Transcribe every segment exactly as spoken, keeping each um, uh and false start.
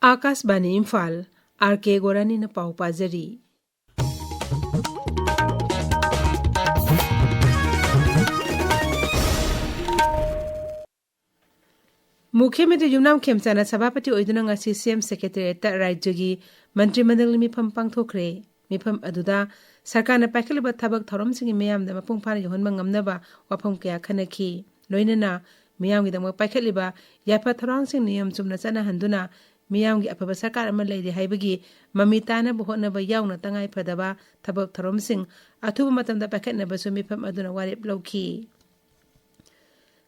ꯑꯥꯀꯥꯁꯕꯥꯅꯤ Imphal, R ꯀꯦ ꯒꯣꯔꯥꯅꯤꯅ ꯄꯥꯎ ꯄꯥꯖꯔꯤ꯫ ꯃꯨꯈ꯭ꯌ ꯃꯟꯇ꯭ꯔꯤ ꯌꯨꯝꯅꯥꯝ ꯈꯦꯝꯆꯥꯟꯅ ꯁꯚꯥꯄꯇꯤ ꯑꯣꯏꯗꯨꯅ ꯉꯁꯤ ꯁꯤ ꯑꯦꯝ ꯁꯦꯀ꯭ꯔꯦꯇꯦꯔꯤꯌꯦꯠꯇ ꯔꯥꯖ꯭ꯌꯒꯤ ꯃꯟꯇ꯭ꯔꯤ ꯃꯟꯗꯜꯒꯤ ꯃꯤꯐꯝ ꯄꯥꯡꯊꯣꯛꯈ꯭ꯔꯦ꯫ ꯃꯤꯐꯝ ꯑꯗꯨꯗ ꯁꯔꯀꯥꯔꯅ ꯄꯥꯏꯈꯠꯂꯤꯕ ꯊꯕꯛ ꯊꯧꯔꯝꯁꯤꯡꯒꯤ ꯃꯤꯌꯥꯝꯗ ꯃꯄꯨꯡ ꯐꯥꯅ ꯌꯧꯍꯟꯕ ꯉꯝꯅꯕ ꯋꯥꯐꯝ ꯀꯌꯥ ꯈꯟꯅꯈꯤ꯫ ꯂꯣꯏꯅꯅ ꯃꯤꯌꯥꯝꯒꯤꯗꯃꯛ ꯄꯥꯏꯈꯠꯂꯤꯕ ꯌꯥꯏꯐ ꯊꯧꯔꯥꯡꯁꯤꯡ ꯅꯤꯌꯝ ꯆꯨꯝꯅ ꯆꯠꯅꯍꯟꯗꯨꯅ ꯃꯤꯌꯥꯝꯒꯤ ꯑꯐꯕ ꯁꯔꯀꯥꯔ ꯑꯃ ꯂꯩꯔꯦ ꯍꯥꯏꯕꯒꯤ ꯃꯃꯤ ꯇꯥꯅꯕ ꯍꯣꯠꯅꯕ ꯌꯥꯎꯅ ꯇꯉꯥꯏ ꯐꯗꯕ ꯊꯕꯛ ꯊꯧꯔꯝꯁꯤꯡ ꯑꯊꯨꯕ ꯃꯇꯝꯗ ꯄꯥꯏꯈꯠꯅꯕꯁꯨ ꯃꯤꯐꯝ ꯑꯗꯨꯅ ꯋꯥꯔꯦꯞ ꯂꯧꯈꯤ꯫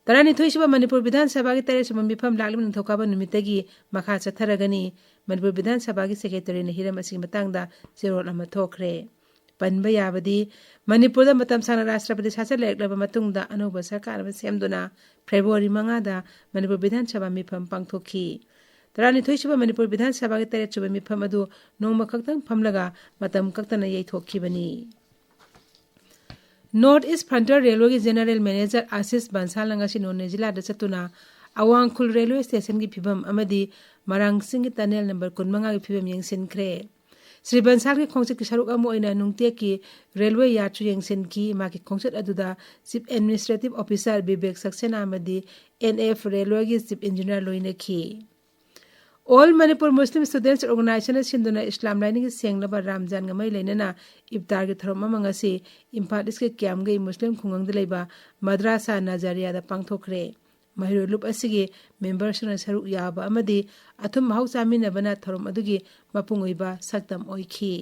ꯇꯔꯥꯅꯤꯊꯣꯏꯁꯨꯕ ꯃꯅꯤꯄꯨꯔ ꯕꯤꯙꯥꯟ ꯁꯚꯥꯒꯤ ꯇꯔꯦꯠꯁꯨꯕ ꯃꯤꯐꯝ ꯂꯥꯛꯂꯤꯕ ꯅꯤꯡꯊꯧꯀꯥꯕ ꯅꯨꯃꯤꯠꯇꯒꯤ ꯃꯈꯥ ꯆꯠꯊꯔꯒꯅꯤ꯫ ꯃꯅꯤꯄꯨꯔ ꯕꯤꯙꯥꯟ ꯁꯚꯥꯒꯤ ꯁꯦꯀ꯭ꯔꯦꯇꯔꯤꯅ ꯍꯤꯔꯝ ꯑꯁꯤꯒꯤ ꯃꯇꯥꯡꯗ ꯆꯦꯔꯣꯜ ꯑꯃ ꯊꯣꯛꯈ꯭ꯔꯦ꯫ ꯄꯟꯕ ꯌꯥꯕꯗꯤ, ꯃꯅꯤꯄꯨꯔꯗ ꯃꯇꯝ ꯁꯥꯡꯅ ꯔꯥꯁꯇ꯭ꯔꯄꯇꯤ ꯁꯥꯁꯟ ꯂꯩꯔꯛꯂꯕ ꯃꯇꯨꯡꯗ ꯑꯅꯧꯕ ꯁꯔꯀꯥꯔ ꯑꯃ ꯁꯦꯝꯗꯨꯅ ꯐꯦꯕ꯭ꯔꯨꯋꯥꯔꯤ ꯃꯉꯥꯗ ꯃꯅꯤꯄꯨꯔ ꯕꯤꯙꯥꯟ ꯁꯚꯥ ꯃꯤꯐꯝ ꯄꯥꯡꯊꯣꯛꯈꯤ꯫ ꯇꯔꯥꯅꯤꯊꯣꯏꯁꯨꯕ ꯃꯅꯤꯄꯨꯔ ꯕꯤꯙꯥꯟ ꯁꯚꯥꯒꯤ ꯇꯔꯦꯠꯁꯨꯕ ꯃꯤꯐꯝ ꯑꯗꯨ ꯅꯣꯡꯃ ꯈꯛꯇꯪ ꯐꯝꯂꯒ ꯃꯇꯝ ꯀꯛꯇꯅ ꯌꯩꯊꯣꯛꯈꯤꯕꯅꯤ꯫ ꯅꯣꯔꯠ ꯏꯁ ꯐ꯭ꯔꯟꯇꯤꯌꯔ ꯔꯦꯜꯋꯦꯒꯤ ꯖꯦꯅꯔꯦꯜ ꯃꯦꯅꯦꯖꯔ ꯑꯥꯁꯤꯁ ꯕꯟꯁꯥꯜꯅ ꯉꯁꯤ ꯅꯣꯅꯦ ꯖꯤꯂꯥꯗ ꯆꯠꯇꯨꯅ ꯑꯋꯥꯡ ꯈꯨꯜ ꯔꯦꯜꯋꯦ ꯁ꯭ꯇꯦꯁꯟꯒꯤ ꯐꯤꯕꯝ ꯑꯃꯗꯤ ꯃꯔꯥꯡ ꯆꯤꯡꯒꯤ ꯇꯅꯦꯜ ꯅꯝꯕꯔ ꯀꯨꯟꯃꯉꯥꯒꯤ ꯐꯤꯕꯝ ꯌꯦꯡꯁꯤꯟꯈ꯭ꯔꯦ꯫ ꯁ꯭ꯔꯤ ꯕꯟꯁꯥꯜꯒꯤ ꯈꯣꯡꯆꯠꯀꯤ ꯁꯔꯨꯛ ꯑꯃ ꯑꯣꯏꯅ ꯅꯨꯡꯇꯦꯛꯀꯤ ꯔꯦꯜꯋꯦ ꯌꯥꯔꯗꯁꯨ ꯌꯦꯡꯁꯤꯟꯈꯤ꯫ ꯃꯍꯥꯛꯀꯤ ꯈꯣꯡꯆꯠ ꯑꯗꯨꯗ ꯆꯤꯐ ꯑꯦꯗꯃꯤꯅꯤꯁꯇ꯭ꯔꯦꯇꯤꯚ ꯑꯣꯐꯤꯁꯥꯔ ꯕꯤꯕꯦꯛ ꯁꯛꯁꯦꯅꯥ ꯑꯃꯗꯤ ꯑꯦꯟ ꯑꯦꯐ ꯔꯦꯜꯋꯦꯒꯤ ꯆꯤꯐ ꯏꯟꯖꯤꯅꯤꯌꯔ ꯂꯣꯏꯅꯈꯤ꯫ ꯑꯣꯜ ꯃꯅꯤꯄꯨꯔ ꯃꯨꯁꯂꯤꯝ ꯁ꯭ꯇꯨꯗꯦꯟꯠꯁ ꯑꯣꯔꯒꯅꯥꯏꯖꯦꯁꯟꯅ ꯁꯤꯟꯗꯨꯅ ꯏꯁꯂꯥꯝ ꯂꯥꯏꯅꯤꯡꯒꯤ ꯁꯦꯡꯂꯕ ꯔꯥꯝꯖꯥꯟꯒ ꯃꯔꯤ ꯂꯩꯅꯅ ꯏꯐꯇꯥꯔꯒꯤ ꯊꯧꯔꯝ ꯑꯃ ꯉꯁꯤ ꯏꯝꯐꯥꯜ ꯏꯁꯀꯤ ꯀꯤꯌꯥꯝꯒꯩ ꯃꯨꯁꯂꯤꯝ ꯈꯨꯡꯒꯪꯗ ꯂꯩꯕ ꯃꯗ꯭ꯔꯥꯁꯥ ꯅꯖꯥꯔꯤꯌꯥꯗ ꯄꯥꯡꯊꯣꯛꯈ꯭ꯔꯦ꯫ ꯃꯍꯩꯔꯣꯏ ꯂꯨꯞ ꯑꯁꯤꯒꯤ ꯃꯦꯝꯕꯔꯁꯤꯡꯅ ꯁꯔꯨꯛ ꯌꯥꯕ ꯑꯃꯗꯤ ꯑꯊꯨꯝ ꯑꯍꯥꯎ ꯆꯥꯃꯤꯟꯅꯕꯅ ꯊꯧꯔꯝ ꯑꯗꯨꯒꯤ ꯃꯄꯨꯡ ꯑꯣꯏꯕ ꯁꯛꯇꯝ ꯑꯣꯏꯈꯤ꯫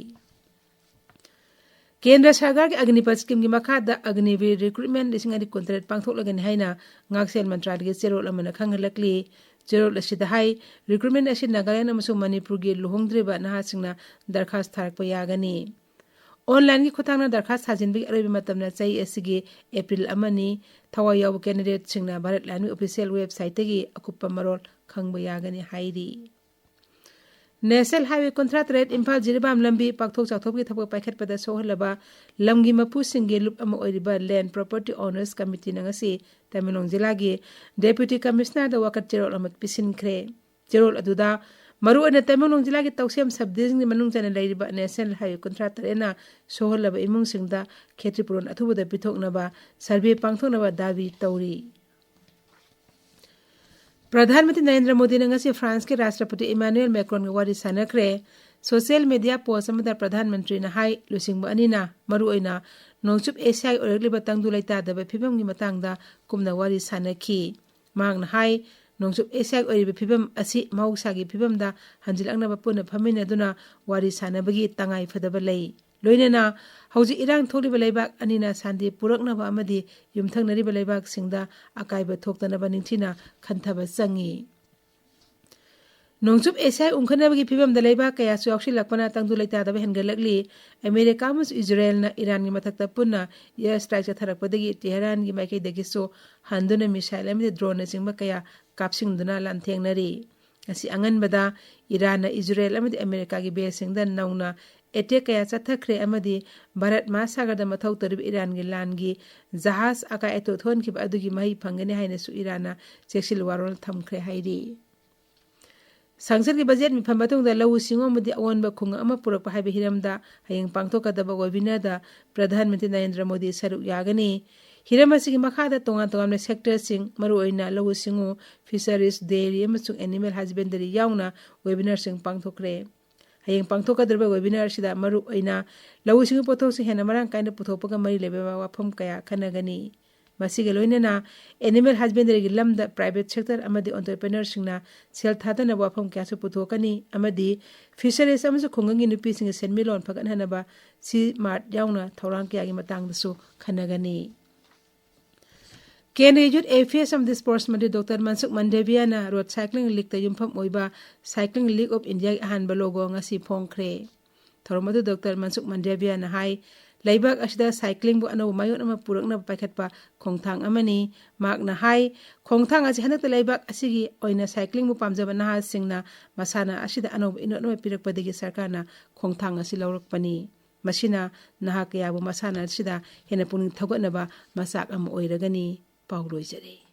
ꯀꯦꯟꯗ꯭ꯔ ꯁꯔꯀꯥꯔꯒꯤ ꯑꯒꯅꯤꯄꯊ ꯁ꯭ꯀꯤꯝꯒꯤ ꯃꯈꯥꯗ ꯑꯒꯅꯤꯕꯤꯔ ꯔꯤꯀ꯭ꯔꯨꯠꯃꯦꯟ ꯂꯤꯁꯤꯡ ꯑꯅꯤ ꯀꯨꯟꯇꯔꯦꯠ ꯄꯥꯡꯊꯣꯛꯂꯒꯅꯤ ꯍꯥꯏꯅ ꯉꯥꯛꯁꯦꯜ ꯃꯟꯇ꯭ꯔꯥꯂꯌꯒꯤ ꯆꯦꯔꯣꯜ ꯑꯃꯅ ꯈꯪꯍꯜꯂꯛꯂꯤ꯫ ꯆꯦꯔꯣꯜ ꯑꯁꯤꯗ ꯍꯥꯏ, ꯔꯤꯀ꯭ꯔꯨꯠꯃꯦꯟ ꯑꯁꯤ ꯅꯥꯒꯥꯂꯦꯟ ꯑꯃꯁꯨꯡ ꯃꯅꯤꯄꯨꯔꯒꯤ ꯂꯨꯍꯣꯡꯗ꯭ꯔꯤꯕ ꯅꯍꯥꯁꯤꯡꯅ ꯗꯔꯈꯥꯁ ꯊꯥꯔꯛꯄ ꯌꯥꯒꯅꯤ꯫ ꯑꯣꯟꯂꯥꯏꯟꯒꯤ ꯈꯨꯠꯊꯥꯡꯅ ꯗꯔꯈꯥꯁ ꯊꯥꯖꯤꯟꯕꯒꯤ ꯑꯔꯣꯏꯕ ꯃꯇꯝꯅ ꯆꯍꯤ ꯑꯁꯤꯒꯤ ꯑꯦꯄ꯭ꯔꯤꯜ ꯑꯃꯅꯤ꯫ ꯊꯋꯥꯏ ꯌꯥꯎꯕ ꯀꯦꯟꯗꯤꯗꯦꯠꯁꯤꯡꯅ ꯚꯥꯔꯠ ꯂꯥꯟꯃꯤ ꯑꯣꯐꯤꯁꯤꯌꯦꯜ ꯋꯦꯕꯁꯥꯏꯠꯇꯒꯤ ꯑꯀꯨꯞꯄ ꯃꯔꯣꯜ ꯈꯪꯕ ꯌꯥꯒꯅꯤ ꯍꯥꯏꯔꯤ꯫ ꯅꯦꯁꯅꯦꯜ ꯍꯥꯏꯋꯦ ꯀꯨꯟꯊ꯭ꯔꯥ ꯇꯔꯦꯠ ꯏꯝꯐꯥꯜ ꯖꯤꯔꯤꯕꯥꯝ ꯂꯝꯕꯤ ꯄꯥꯛꯊꯣꯛ ꯆꯥꯎꯊꯣꯛꯄꯒꯤ ꯊꯕꯛ ꯄꯥꯏꯈꯠꯄꯗ ꯁꯣꯛꯍꯜꯂꯕ ꯂꯝꯒꯤ ꯃꯄꯨꯁꯤꯡꯒꯤ ꯂꯨꯞ ꯑꯃ ꯑꯣꯏꯔꯤꯕ ꯂꯦꯟ ꯄ꯭ꯔꯣꯄꯔꯇꯤ ꯑꯣꯅꯔꯁ ꯀꯃꯤꯇꯤꯅ ꯉꯁꯤ ꯇꯃꯦꯡꯂꯣꯡ ꯖꯤꯂꯥꯒꯤ ꯗꯦꯄ꯭ꯌꯨꯇꯤ ꯀꯃꯤꯁꯅꯔꯗ ꯋꯥꯀꯠ ꯆꯦꯔꯣꯜ ꯑꯃ ꯄꯤꯁꯤꯟꯈ꯭ꯔꯦ꯫ ꯆꯦꯔꯣꯜ ꯑꯗꯨꯗ ꯃꯔꯨꯑꯣꯏꯅ ꯇꯃꯦꯡꯂꯣꯡ ꯖꯤꯂꯥꯒꯤ ꯇꯧꯁꯦꯝ ꯁꯕ ꯗꯤꯕꯤꯖꯟꯒꯤ ꯃꯅꯨꯡ ꯆꯟꯅ ꯂꯩꯔꯤꯕ ꯅꯦꯁꯅꯦꯜ ꯍꯥꯏꯋꯦ ꯀꯨꯟꯊ꯭ꯔꯥ ꯇꯔꯦꯠꯅ ꯁꯣꯛꯍꯜꯂꯕ ꯏꯃꯨꯡꯁꯤꯡꯗ ꯈꯦꯇ꯭ꯔꯤꯄꯨꯔꯣꯟ ꯑꯊꯨꯕꯗ ꯄꯤꯊꯣꯛꯅꯕ ꯁꯔꯚꯦ ꯄꯥꯡꯊꯣꯛꯅꯕ ꯗꯥꯕꯤ ꯇꯧꯔꯤ꯫ ꯄ꯭ꯔꯙꯥꯟ ꯃꯟꯇ꯭ꯔꯤ ꯅꯔꯦꯟꯗ꯭ꯔ ꯃꯣꯗꯤꯅ ꯉꯁꯤ ꯐ꯭ꯔꯥꯟꯁꯀꯤ ꯔꯥꯁꯇ꯭ꯔꯄꯇꯤ ꯏꯃꯥꯅꯨꯑꯦꯜ ꯃꯦꯀ꯭ꯔꯣꯟꯒ ꯋꯥꯔꯤ ꯁꯥꯟꯅꯈ꯭ꯔꯦ꯫ ꯁꯣꯁꯤꯌꯦꯜ ꯃꯤꯗꯤꯌꯥ ꯄꯣꯁ ꯑꯃꯗ ꯄ꯭ꯔꯙꯥꯟ ꯃꯟꯇ꯭ꯔꯤꯅ ꯍꯥꯏ, ꯂꯨꯆꯤꯡꯕ ꯑꯅꯤꯅ ꯃꯔꯨꯑꯣꯏꯅ ꯅꯣꯡꯆꯨꯞ ꯑꯦꯁꯤꯌꯥꯒꯤ ꯑꯣꯏꯔꯛꯂꯤꯕ ꯇꯪꯗꯨ ꯂꯩꯇꯥꯗꯕ ꯐꯤꯕꯝꯒꯤ ꯃꯇꯥꯡꯗ ꯀꯨꯞꯅ ꯋꯥꯔꯤ ꯁꯥꯟꯅꯈꯤ꯫ ꯃꯍꯥꯛꯅ ꯍꯥꯏ, ꯅꯣꯡꯆꯨꯞ ꯑꯦꯁꯤꯌꯥꯒꯤ ꯑꯣꯏꯔꯤꯕ ꯐꯤꯕꯝ ꯑꯁꯤ ꯃꯍꯧꯁꯥꯒꯤ ꯐꯤꯕꯝꯗ ꯍꯟꯖꯤꯜꯂꯛꯅꯕ ꯄꯨꯟꯅ ꯐꯝꯃꯤꯟꯅꯗꯨꯅ ꯋꯥꯔꯤ ꯁꯥꯟꯅꯕꯒꯤ ꯇꯉꯥꯏ ꯐꯗꯕ ꯂꯩ꯫ ꯂꯣꯏꯅꯅ ꯍꯧꯖꯤꯛ ꯏꯔꯥꯡ ꯊꯣꯛꯂꯤꯕ ꯂꯩꯕꯥꯛ ꯑꯅꯤꯅ ꯁꯥꯟꯇꯤ ꯄꯨꯔꯛꯅꯕ ꯑꯃꯗꯤ ꯌꯨꯝꯊꯪꯅꯔꯤꯕ ꯂꯩꯕꯥꯛꯁꯤꯡꯗ ꯑꯀꯥꯏꯕ ꯊꯣꯛꯇꯅꯕ ꯅꯤꯡꯊꯤꯅ ꯈꯟꯊꯕ ꯆꯪꯏ꯫ ꯅꯣꯡꯆꯨꯞ ꯑꯦꯁꯤꯌꯥ ꯎꯪꯈꯠꯅꯕꯒꯤ ꯐꯤꯕꯝꯗ ꯂꯩꯕꯥꯛ ꯀꯌꯥꯁꯨ ꯌꯥꯎꯁꯤꯜꯂꯛꯄꯅ ꯇꯪꯗꯨ ꯂꯩꯇꯥꯗꯕ ꯍꯦꯟꯒꯠꯂꯛꯂꯤ꯫ ꯑꯃꯦꯔꯤꯀꯥ ꯑꯃꯁꯨꯡ ꯏꯖꯔꯦꯜꯅ ꯏꯔꯥꯟꯒꯤ ꯃꯊꯛꯇ ꯄꯨꯟꯅ air strike ꯆꯠꯊꯔꯛꯄꯗꯒꯤ ꯇꯦꯍꯔꯥꯟꯒꯤ ꯃꯥꯏꯀꯩꯗꯒꯤꯁꯨ ꯍꯟꯗꯨꯅ missile ꯑꯃꯗꯤ droneꯅꯆꯤꯡꯕ ꯀꯌꯥ ꯀꯥꯞꯁꯤꯟꯗꯨꯅ ꯂꯥꯟꯊꯦꯡꯅꯔꯤ꯫ ꯉꯁꯤ ꯑꯉꯟꯕꯗ ꯏꯔꯥꯟꯅ ꯏꯖꯔꯦꯜ ꯑꯃꯗꯤ ꯑꯃꯦꯔꯤꯀꯥꯒꯤ baseꯁꯤꯡꯗ ꯅꯧꯅ attack ꯀꯌꯥ ꯆꯠꯊꯈ꯭ꯔꯦ ꯑꯃꯗꯤ ꯚꯥꯔꯠ ꯃꯍꯥꯁꯥꯒꯔꯗ ꯃꯊꯧ ꯇꯧꯔꯤꯕ ꯏꯔꯥꯟꯒꯤ ꯂꯥꯟꯒꯤ ꯖꯍꯥꯖ ꯑꯀꯥꯏ ꯑꯇꯣꯏ ꯊꯣꯛꯍꯟꯈꯤꯕ ꯑꯗꯨꯒꯤ ꯃꯍꯩ ꯐꯪꯒꯅꯤ ꯍꯥꯏꯅꯁꯨ ꯏꯔꯥꯟꯅ ꯆꯦꯛꯁꯤꯜ ꯋꯥꯔꯣꯜ ꯊꯝꯈ꯭ꯔꯦ ꯍꯥꯏꯔꯤ꯫ ꯁꯪꯁꯠꯀꯤ ꯕꯖꯦꯠ ꯃꯤꯐꯝ ꯃꯇꯨꯡꯗ ꯂꯧꯎ ꯁꯤꯡꯎ ꯑꯃꯗꯤ ꯑꯑꯣꯟꯕ ꯈꯣꯡ ꯑꯃ ꯄꯨꯔꯛꯄ ꯍꯥꯏꯕ ꯍꯤꯔꯝꯗ ꯍꯌꯦꯡ ꯄꯥꯡꯊꯣꯛꯀꯗꯕ webinarꯗ ꯄ꯭ꯔꯙꯥꯟ ꯃꯟꯇ꯭ꯔꯤ ꯅꯔꯦꯟꯗ꯭ꯔ ꯃꯣꯗꯤ ꯁꯔꯨꯛ ꯌꯥꯒꯅꯤ꯫ ꯍꯤꯔꯝ ꯑꯁꯤꯒꯤ ꯃꯈꯥꯗ ꯇꯣꯉꯥꯟ ꯇꯣꯉꯥꯟꯕ sectorꯁꯤꯡ, ꯃꯔꯨꯑꯣꯏꯅ ꯂꯧꯎ ꯁꯤꯡꯎ, fisheries, dairy ꯑꯃꯁꯨꯡ animal husbandry ꯌꯥꯎꯅ webinarꯁꯤꯡ ꯄꯥꯡꯊꯣꯛꯈ꯭ꯔꯦ꯫ ꯍꯌꯦꯡ ꯄꯥꯡꯊꯣꯛꯀꯗꯧꯔꯤꯕ webinar ꯑꯁꯤꯗ ꯃꯔꯨꯑꯣꯏꯅ ꯂꯧꯎ ꯁꯤꯡꯎ ꯄꯣꯠꯊꯣꯛꯁꯤꯡ ꯍꯦꯟꯅ ꯃꯔꯥꯡ ꯀꯥꯏꯅ ꯄꯨꯊꯣꯛꯄꯒ ꯃꯔꯤ ꯂꯩꯅꯕ ꯋꯥꯐꯝ ꯀꯌꯥ ꯈꯟꯅꯒꯅꯤ꯫ ꯃꯁꯤꯒ ꯂꯣꯏꯅꯅ animal husbandryꯒꯤ ꯂꯝꯗ private sector ꯑꯃꯗꯤ entrepreneurꯁꯤꯡꯅ ꯁꯦꯜ ꯊꯥꯗꯅꯕ ꯋꯥꯐꯝ ꯀꯌꯥꯁꯨ ꯄꯨꯊꯣꯛꯀꯅꯤ ꯑꯃꯗꯤ fisheries ꯑꯃꯁꯨꯡ ꯈꯨꯡꯒꯪꯒꯤ ꯅꯨꯄꯤꯁꯤꯡꯒꯤ ꯁꯦꯟꯃꯤꯠꯂꯣꯟ ꯐꯒꯠꯍꯟꯅꯕ C-MART ꯌꯥꯎꯅ ꯊꯧꯔꯥꯡ ꯀꯌꯥꯒꯤ ꯃꯇꯥꯡꯗꯁꯨ ꯈꯟꯅꯒꯅꯤ꯫ ꯀꯦꯟꯗ꯭ꯔꯒꯤ Youth Affairs ꯑꯃꯗꯤ Sports ꯃꯟꯇ꯭ꯔꯤ ꯗꯣꯛꯇꯔ ꯃꯟꯁꯨꯈ ꯃꯟꯗꯥꯚꯤꯌꯥꯅ road cycling leagueꯇ ꯌꯨꯝꯐꯝ ꯑꯣꯏꯕ Cycling League of Indiaꯒꯤ ꯑꯍꯥꯟꯕ logo ꯉꯁꯤ ꯐꯣꯡꯈ꯭ꯔꯦ꯫ ꯊꯧꯔꯝ ꯑꯗꯨ ꯗꯣꯛꯇꯔ ꯃꯟꯁꯨꯈ ꯃꯟꯗꯥꯚꯤꯌꯥꯅ ꯍꯥꯏ, ꯂꯩꯕꯥꯛ ꯑꯁꯤꯗ cyclingꯕꯨ ꯑꯅꯧꯕ ꯃꯥꯏꯑꯣꯟ ꯑꯃ ꯄꯨꯔꯛꯅꯕ ꯄꯥꯏꯈꯠꯄ ꯈꯣꯡꯊꯥꯡ ꯑꯃꯅꯤ꯫ ꯃꯍꯥꯛꯅ ꯍꯥꯏ, ꯈꯣꯡꯊꯥꯡ ꯑꯁꯤ ꯍꯟꯗꯛꯇ ꯂꯩꯕꯥꯛ ꯑꯁꯤꯒꯤ ꯑꯣꯏꯅ cyclingꯕꯨ ꯄꯥꯝꯖꯕ ꯅꯍꯥꯁꯤꯡꯅ ꯃꯁꯥꯟꯅ ꯑꯁꯤꯗ ꯑꯅꯧꯕ ꯏꯅꯣꯠ ꯑꯃ ꯄꯤꯔꯛꯄꯗꯒꯤ ꯁꯔꯀꯥꯔꯅ ꯈꯣꯡꯊꯥꯡ ꯑꯁꯤ ꯂꯧꯔꯛꯄꯅꯤ꯫ ꯃꯁꯤꯅ ꯅꯍꯥ ꯀꯌꯥꯕꯨ ꯃꯁꯥꯟꯅ ꯑꯁꯤꯗ ꯍꯦꯟꯅ ꯄꯨꯛꯅꯤꯡ ꯊꯧꯒꯠꯅꯕ ꯃꯆꯥꯛ ꯑꯃ ꯑꯣꯏꯔꯒꯅꯤ꯫ ꯄꯥꯎ ꯂꯣꯏꯖꯔꯦ꯫